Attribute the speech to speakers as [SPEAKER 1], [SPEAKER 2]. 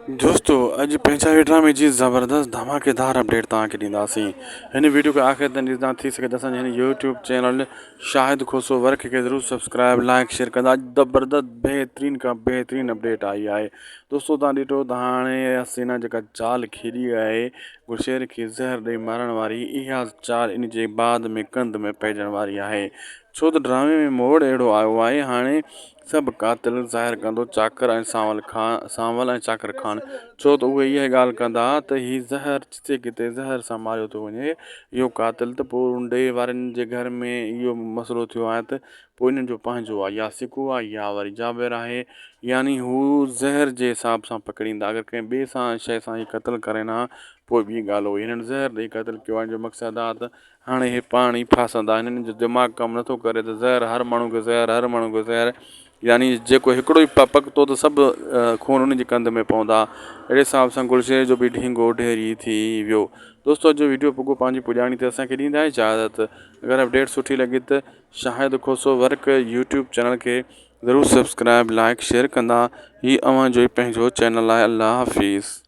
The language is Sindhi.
[SPEAKER 1] دوستو اڄ پنهنجا ڊرامي جي زبردست ڌماڪيدار اپڊيٽ توهان کي ڏينداسين هن ويڊيو کي آخر تائين ڏسندا ٿي سگهي ته اسان جي هن YouTube channel Shahid Khoso work کي ضرور سبسڪرائب لائڪ شيئر ڪندا اڄ زبردست بهترين کان بهترين اپڊيٽ آئي آهي دوستو توهان ڏٺو ته هاڻي حسينا جيڪا چال کيڏي آهي گلشير کي زهر ڏئي مارڻ واري اها چال ان جي بعد ۾ ڪنڌ ۾ پئجڻ واري آهي ڇو ته ڊرامي ۾ موڙ اهڙو آيو آهي هاڻي سڀ قاتل ظاهر ڪندو چاڪر ۽ سانول خان سانول ۽ چاڪر خان ڇو ته اهي اها ڳالهه ڪندا ته هي زهر جتي ڪٿي زهر سان ماريو ٿو وڃي اهو قاتل ته پوء رنڊي وارن جي گهر ۾ اهو مسئلو ٿيو آهي ته پوء انهن جو پنهنجو آهي يا سڪو آهي يا وري جابر آهي يعني هو زهر جي حساب سان پڪڙيندا اگر ڪنهن ٻئي سان شيء سان هي قتل ڪرين ها پوء ٻي ڳالهه هئي هنن زهر ڏئي قتل ڪيو آهي ان جو مقصد آهي ته هاڻي هي پاڻ ئي ڦاسندا هنن جو دماغ ڪم نٿو ڪري ته زهر هر ماڻهو کي زهر هر ماڻهو کي زهر يعني جيڪو هڪڙو ئي پڪتو ته سڀ خون ان جي ڪنڌ ۾ پوندا اهڙي حساب سان گلشير جو به ڍينگو ڍيري ٿي ويو دوستو اڄ جو ويڊيو پڳو پنهنجي پڄاڻي تي اسان کي ڏيندا اجازت اگر اپڊيٽ سٺي لڳي ته Shahid Khoso work YouTube channel کي ضرور سبسڪرائب لائڪ شيئر ڪندا هي اوهان جو ئي پنهنجو چينل آهي الله حافظ.